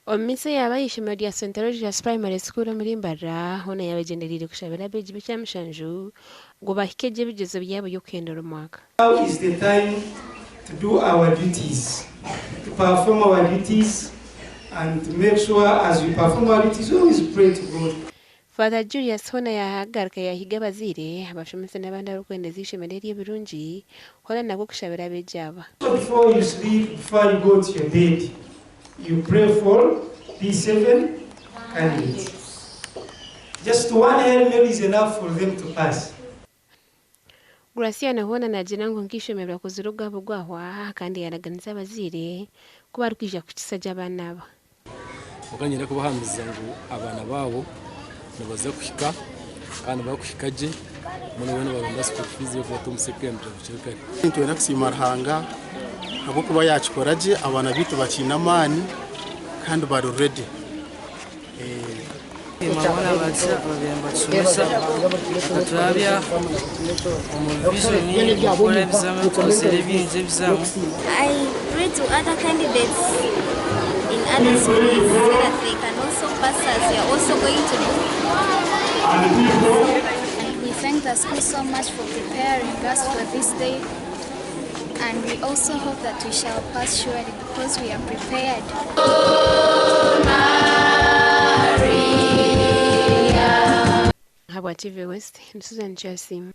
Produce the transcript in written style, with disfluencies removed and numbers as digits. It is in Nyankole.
Omu misa eyaaba aha ishomero rya St Aloysius Primary School omuri Mbarara, hoona yaaba egyendereire kushabira abeegi b'ekyamushanju ngu bahike gye ebigyezo byabo by'okuhendera omwaka. Now is the time to do our duties, to perform our duties and to make sure as we perform our duties we always pray to God. Father Julius hoona yaagaruka yaahiga abazaire, abashomesa n'abandi abarikwendeza eishomero eri ebirungi hoona nabwo kushabira abeegi aba. So before you sleep, before you go to your bed, you pray for these 7 candidates. Just one Hail Mary is enough for them to pass. Graciano hoona naagira ngu nk'eishomero bakozire ogwabo gwahwa kandi yaaraganisa abazaire ku barikwija kukisa gye abaana aba. Kwonka niinyenda kubahamiza ngu abaana baabo nibaza kuhika kandi nibakuhika gye mbwenu boona nibaronda school fees y'okubata omu secondary bukiri kare. Nitwenda kusiima Ruhanga ahabw'okuba yaakikora gye, abaana baitu bakiine amaani kandi bari ready. Boona ababaire nibatusomesa bakaturabya omu revision kukora ebizamu tukozire bingi ebizamu. I pray to other candidates in other schools so that they can also pass as we are also going to do. And we thank the school so much for preparing us for this day. And we also hope that we shall pass surely because we are prepared. Ahabwa TV West, ndi Susan Kyasiima.